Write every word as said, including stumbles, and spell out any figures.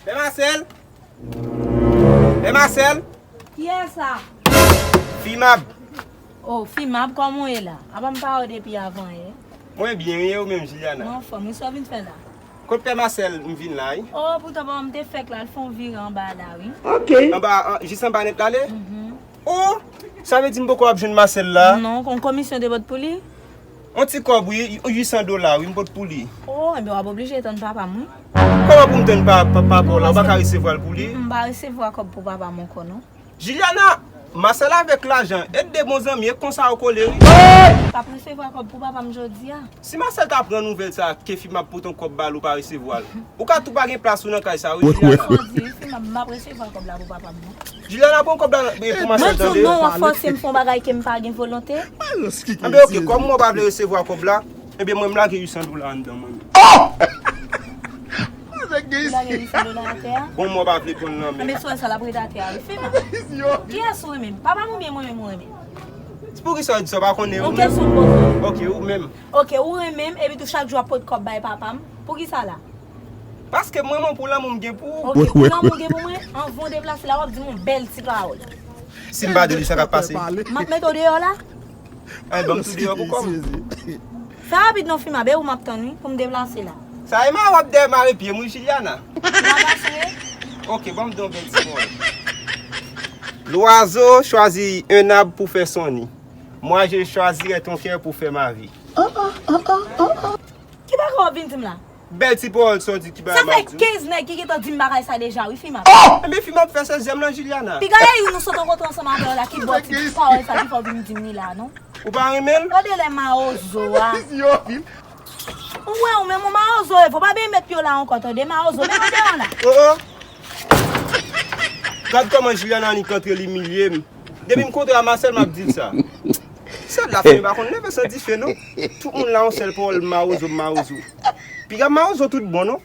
Pè Masèl! Pè Masèl! Kiyès sa? Fimab! Oh, Fimab, kòman w ye la? Apa m pa wè w depi avan yè? Mwen byen, e ou menm, Juliana? Mwen anfòm, wi, sa w vin fè la? Kot Pè Masèl, m vin la, wi. Oh, poutan papa m te fèk la, l fè yon vire anba la, wi. Ok. Anba, an, jis anba nèt la ale? Mhm. Oh! Sa vle di m poko ap jwenn Masèl la? Non, yon komisyon te pot pou li. Yon ti kòb, wi, uit san dola, wi, m pot pou li. Oh, enben w ap oblije tann papa m, wi. Kòman pou m tann pa, pa, papa w la? Ou pa ka resevwa l pou li? M pa resevwa kòb pou papa m ankò, non. Juliana, Masèl avèk lajan, e de bon zanmi, e konsa yo kole, wi. M p ap resevwa kòb pou papa m jodi a. Si Masèl ta pran nouvèl sa, ke Fimab pote yon kòb ba l, ou pa resevwa l. Ou ka tou pa gen plas ou nan kay sa, wi, Juliana. Mwen di, wi, Fimab, m p ap resevwa kòb la pou papa m, non. Juliana, pran kòb la e pou Masèl, tande. Mwen di w non, w ap fòse m fè yon bagay ke m pa gen volonte. Enben, oke, kòm mwen pa vle resevwa kòb la, enben, mwen, m lage uit san dola anndan, mwen menm. Oh! Ou lage uit san dola atè a? Bon, mwen pa vle pran l nan men. Enben, si w wè sa, l ap rete atè a, wi. Fimab. Kiyès ou renmen? Papa m oubyen mwen menm ou renmen? Poukisa w di sa, w pa konnen ou menm? Yon kesyon m poze w. Oke, ou menm. Oke, ou renmen m, epi tou chak jou w ap pot kòb bay papa m. Poukisa la? Paske m renmen w pou lanmou m gen pou ou. Oke, pou lanmou w gen pou mwen, anvan w deplase la, w ap di m yon bèl ti pawòl. Si m pa di w li, sa k ap pase? M ap mete w deyò la. Ay, ban m tou deyò pou kò m. Fè rapid non, Fimab, e ou m ap tann, wi, pou m deplase la. Sa e ma w ap dèyè mare pye m, wi, Juliana. Ou pa pase? Oke, ban m di w yon bèl ti pawòl. L'oiseau choisit un arbre pour faire son nid. Moi, je choisirai ton cœur pour faire ma vie. Ki bagay w ap vin di m la? Bèl ti pawòl sa w di ki bagay m ap di w. Sa fè kenz nèg ki gentan di m bagay sa deja wi, Fimab. Oh! Enben Fimab fè sezyèm lan, Juliana. Piga e youn nou sot rankontre ansanm avè w la ki bò ti pawòl sa ki fè w vin di m li la, non? Ou pa renmen l? Gade lè mawozo a. Ou wè ou menm ou mawozo e, fò pa byen met pye w la ankò, tande, mawozo, men ou deyò la. Oh, oh. Gad kòman Juliana annik antre l imilye m. Depi m kontre a Masèl, m ap di l sa. Sèl la fini pa konn leve san dife non. Tout moun la yon sèl pawòl mawozo, mawozo. Piga mawozo tout bon non.